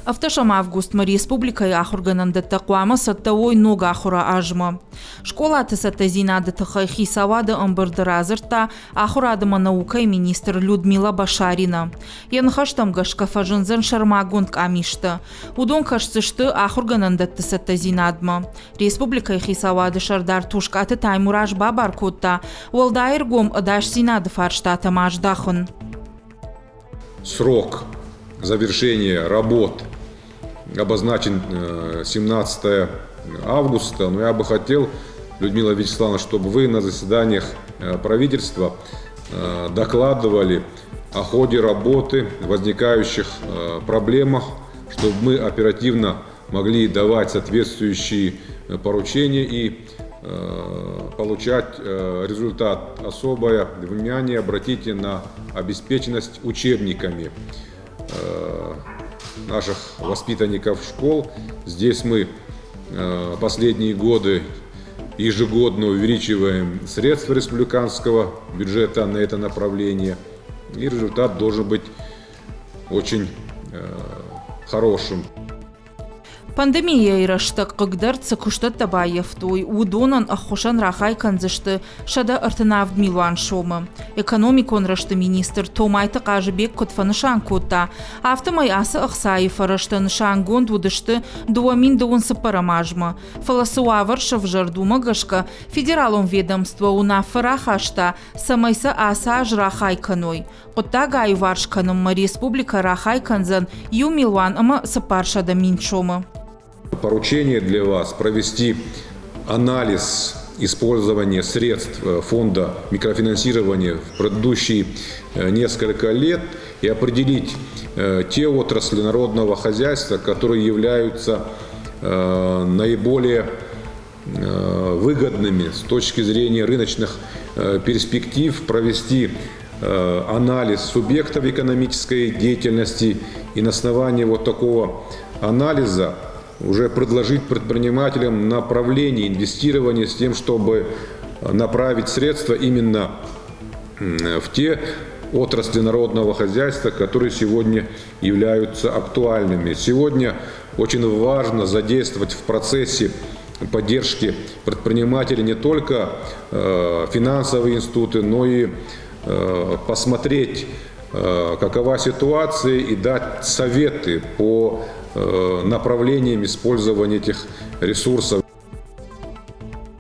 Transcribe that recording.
Ӕвддӕсӕм августмӕ республикӕйы ахуыргӕнӕндӕттӕ хъуамӕ цӕттӕ уой ног ахуыры азмӕ. Скъолаты цӕттӕдзинады тыххӕй хицауады ӕмбырды радзырдта ахуырад ӕмӕ наукӕйы министр Людмила Башарина. Йӕ ныхӕстӕм гӕсгӕ фӕзындзӕн сӕрмагонд къамистӕ. Уыдон кӕсдзысты ахуыргӕнӕндӕтты цӕттӕдзинадмӕ. Республикӕйы хицауады сӕрдар Тускъаты Таймураз бабар кодта уӕлдай ӕргом ӕдасдзинады фарстатӕм аздахын. Срок завершения работ обозначен 17 э, августа, но я бы хотел, Людмила Вячеславовна, чтобы вы на заседаниях э, правительства э, докладывали о ходе работы, возникающих проблемах, чтобы мы оперативно могли давать соответствующие поручения и получать результат. Особое внимание обратите на обеспеченность учебниками наших воспитанников школ. Здесь мы последние годы ежегодно увеличиваем средства республиканского бюджета на это направление. И результат должен быть очень хорошим. Пандемийӕйы рӕстӕг хъыгдӕрд цы куыстӕттӕ баййӕфтой, уыдонӕн ӕххуысӕн рахай кӕндзысты 137 милуан сомы. Экономикон рӕзты министр Томайты Хъазыбег куыд фӕнысан кодта, афтӕмӕй ацы ӕхцайы фӕрӕзтӕ нысангонд уыдысты 2024 азмӕ. Фӕлӕ цы уавӕр сӕвзӕрд, уымӕ гӕсгӕ федералон ведомство уынаффӕ рахаста, цӕмӕй сӕ ацы аз рахай кӕной. Хъуыддаг аиуварс кӕнынмӕ республикӕ рахай кӕндзӕн иу милуан ӕмӕ 400 000 сомы. Поручение для вас провести анализ использования средств э, фонда микрофинансирования в предыдущие э, несколько лет и определить э, те отрасли народного хозяйства, которые являются наиболее выгодными с точки зрения рыночных перспектив, провести анализ субъектов экономической деятельности и на основании вот такого анализа уже предложить предпринимателям направление инвестирования с тем, чтобы направить средства именно в те отрасли народного хозяйства, которые сегодня являются актуальными. Сегодня очень важно задействовать в процессе поддержки предпринимателей не только э, финансовые институты, но и э, посмотреть, э, какова ситуация и дать советы по направлениям использования этих ресурсов.